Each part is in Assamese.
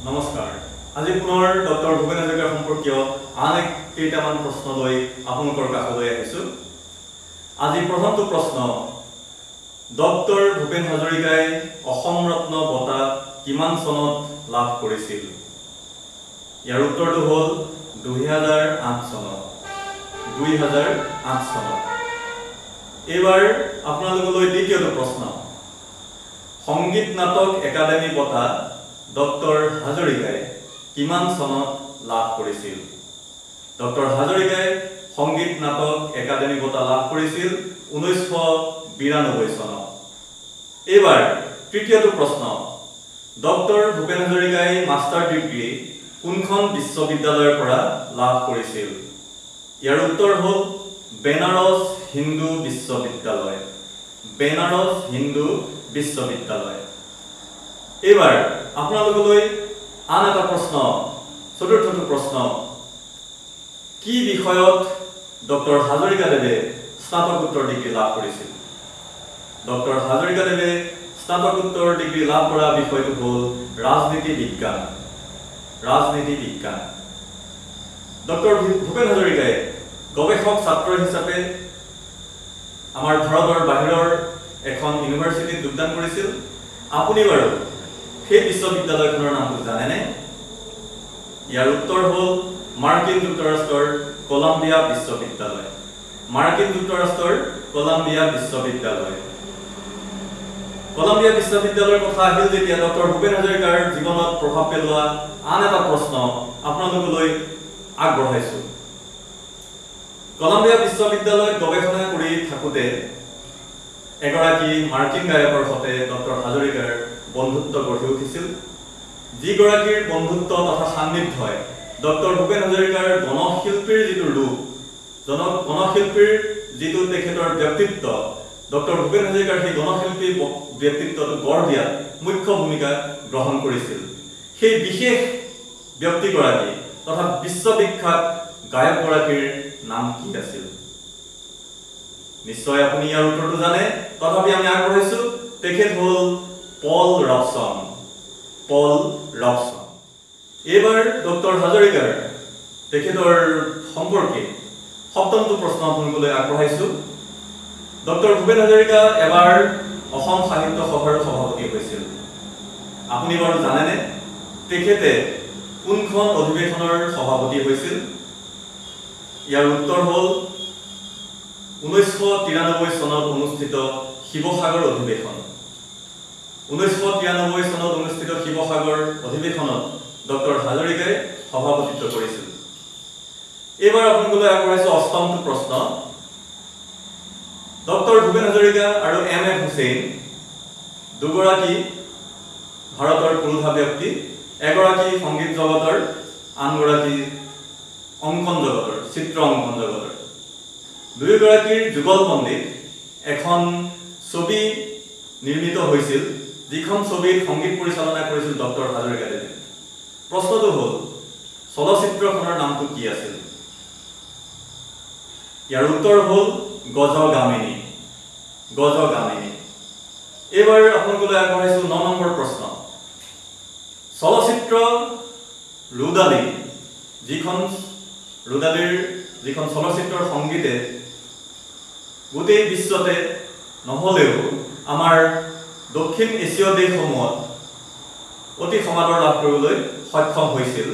নমস্কাৰ। আজি পুনৰ ডক্টৰ ভূপেন হাজৰিকাৰ সম্পৰ্কীয় আন এক কেইটামান প্ৰশ্ন লৈ আপোনালোকৰ কাষলৈ আহিছোঁ। আজি প্ৰথমটো প্ৰশ্ন, ডক্টৰ ভূপেন হাজৰিকাই অসম ৰত্ন বঁটা কিমান চনত লাভ কৰিছিল? ইয়াৰ উত্তৰটো হ'ল 2008 চনত। 2008 চনত। এইবাৰ আপোনালোকলৈ দ্বিতীয়টো প্ৰশ্ন, সংগীত নাটক একাডেমী বঁটা ডক্টৰ হাজৰিকাই কিমান চনত লাভ কৰিছিল? ডক্টৰ হাজৰিকাই সংগীত নাটক একাডেমী বঁটা লাভ কৰিছিল 1992 চনত। এইবাৰ তৃতীয়টো প্ৰশ্ন, ডক্টৰ ভূপেন হাজৰিকাই মাষ্টাৰ ডিগ্ৰী কোনখন বিশ্ববিদ্যালয়ৰ পৰা লাভ কৰিছিল? ইয়াৰ উত্তৰ হ'ল বেনাৰস হিন্দু বিশ্ববিদ্যালয়। বেনাৰস হিন্দু বিশ্ববিদ্যালয়। এইবাৰ আপোনালোকলৈ আন এটা প্ৰশ্ন, চতুৰ্থটো প্ৰশ্ন, কি বিষয়ত ডক্টৰ হাজৰিকাদেৱে স্নাতকোত্তৰ ডিগ্ৰী লাভ কৰিছিল? ডক্টৰ হাজৰিকাদেৱে স্নাতকোত্তৰ ডিগ্ৰী লাভ কৰা বিষয়টো হ'ল ৰাজনীতি বিজ্ঞান। ৰাজনীতি বিজ্ঞান। ডক্টৰ ভূপেন হাজৰিকাই গৱেষক ছাত্ৰ হিচাপে আমাৰ ভাৰতৰ বাহিৰৰ এখন ইউনিভাৰ্চিটিত যোগদান কৰিছিল। আপুনি বাৰু সেই বিশ্ববিদ্যালয়খনৰ নামটো জানেনে? ইয়াৰ উত্তৰ হ'ল মাৰ্কিন যুক্তৰাষ্ট্ৰৰ কলম্বিয়া বিশ্ববিদ্যালয়। মাৰ্কিন যুক্তৰাষ্ট্ৰৰ কলম্বিয়া বিশ্ববিদ্যালয়। কলম্বিয়া বিশ্ববিদ্যালয়ৰ কথা আহিল যেতিয়া ডক্টৰ ভূপেন হাজৰিকাৰ জীৱনত প্ৰভাৱ পেলোৱা আন এটা প্ৰশ্ন আপোনালোকলৈ আগবঢ়াইছো। কলম্বিয়া বিশ্ববিদ্যালয়ত গৱেষণা কৰি থাকোঁতে এগৰাকী মাৰ্কিন গায়কৰ সৈতে ডক্টৰ হাজৰিকাৰ বন্ধুত্ব গঢ়ি উঠিছিল, যিগৰাকীৰ বন্ধুত্ব তথা সান্নিধ্যই ডক্টৰ ভূপেন হাজৰিকাৰ গণশিল্পীৰ যিটো ৰূপ, গণশিল্পীৰ যিটো তেখেতৰ ব্যক্তিত্ব, ডক্টৰ ভূপেন হাজৰিকাৰ সেই গণশিল্পী ব্যক্তিত্বটো গঢ় দিয়াত মুখ্য ভূমিকা গ্ৰহণ কৰিছিল। সেই বিশেষ ব্যক্তিগৰাকী তথা বিশ্ববিখ্যাত গায়কগৰাকীৰ নাম কি আছিল? নিশ্চয় আপুনি ইয়াৰ উত্তৰটো জানে, তথাপি আমি আগবঢ়াইছো। তেখেত হ'ল পল ৰবছন। পল ৰবছন। এইবাৰ ডক্টৰ হাজৰিকাৰ তেখেতৰ সম্পৰ্কে সপ্তমটো প্ৰশ্ন আপোনালোকলৈ আগবঢ়াইছো। ডক্টৰ ভূপেন হাজৰিকা এবাৰ অসম সাহিত্য সভাৰ সভাপতি হৈছিল। আপুনি বাৰু জানেনে তেখেতে কোনখন অধিৱেশনৰ সভাপতি হৈছিল? ইয়াৰ উত্তৰ হ'ল 1993 চনত অনুষ্ঠিত শিৱসাগৰ অধিৱেশন। 1993 চনত অনুষ্ঠিত শিৱসাগৰ অধিৱেশনত ডক্টৰ হাজৰিকাই সভাপতিত্ব কৰিছিল। এইবাৰ আপোনালোকলৈ আগবঢ়াইছো অষ্টমটো প্ৰশ্ন, ডক্টৰ ভূপেন হাজৰিকা আৰু এম এফ হুছেইন দুগৰাকী ভাৰতৰ পুৰোধা ব্যক্তি, এগৰাকী সংগীত জগতৰ, আনগৰাকী অংকন জগতৰ, চিত্ৰ অংকন জগতৰ। দুয়োগৰাকীৰ যুগলবন্দীত এখন ছবি নিৰ্মিত হৈছিল, যিখন ছবিত সংগীত পৰিচালনা কৰিছিল ডক্টৰ হাজৰিকাদেৱে। প্ৰশ্নটো হ'ল চলচ্চিত্ৰখনৰ নামটো কি আছিল? ইয়াৰ উত্তৰ হ'ল গজগামিনী। গজগামিনী। এইবাৰ আপোনালোকলৈ আগবঢ়াইছো 9 নম্বৰ প্ৰশ্ন, চলচ্চিত্ৰ ৰুদালী, যিখন ৰুদালীৰ যিখন চলচ্চিত্ৰৰ সংগীতে গোটেই বিশ্বতে নহ'লেও আমাৰ দক্ষিণ এছীয় দেশসমূহত অতি সমাদৰ লাভ কৰিবলৈ সক্ষম হৈছিল,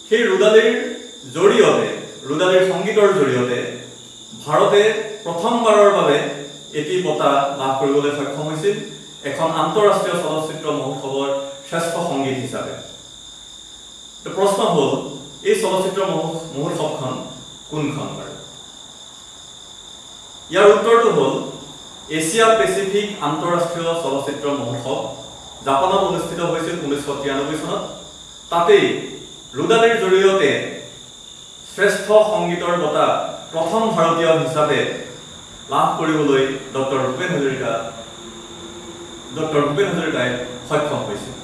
সেই ৰুদালীৰ জৰিয়তে, ৰুদালীৰ সংগীতৰ জৰিয়তে ভাৰতে প্ৰথমবাৰৰ বাবে এটি বঁটা লাভ কৰিবলৈ সক্ষম হৈছিল, এখন আন্তঃৰাষ্ট্ৰীয় চলচ্চিত্ৰ মহোৎসৱৰ শ্ৰেষ্ঠ সংগীত হিচাপে। প্ৰশ্ন হ'ল এই চলচ্চিত্ৰ মহোৎসৱখন কোনখন বাৰু? ইয়াৰ উত্তৰটো হ'ল এছিয়া পেচিফিক আন্তঃৰাষ্ট্ৰীয় চলচ্চিত্ৰ মহোৎসৱ, জাপানত অনুষ্ঠিত হৈছিল 1993 চনত। তাতেই ৰুদালীৰ জৰিয়তে শ্ৰেষ্ঠ সংগীতৰ বঁটা প্ৰথম ভাৰতীয় হিচাপে লাভ কৰিবলৈ ডক্টৰ ভূপেন হাজৰিকাই সক্ষম হৈছিল।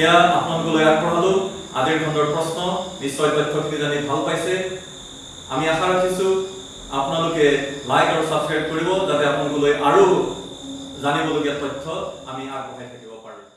এয়া আপোনালোকলৈ আগবঢ়ালো আজিৰ খণ্ডৰ প্ৰশ্ন। নিশ্চয় তথ্যখিনি জানি ভাল পাইছে। আমি আশা ৰাখিছোঁ আপোনালোকে লাইক আৰু ছাবস্ক্ৰাইব কৰিব, যাতে আপোনালোকলৈ আৰু জানিবলগীয়া তথ্য আমি আগবঢ়াই থাকিব পাৰোঁ।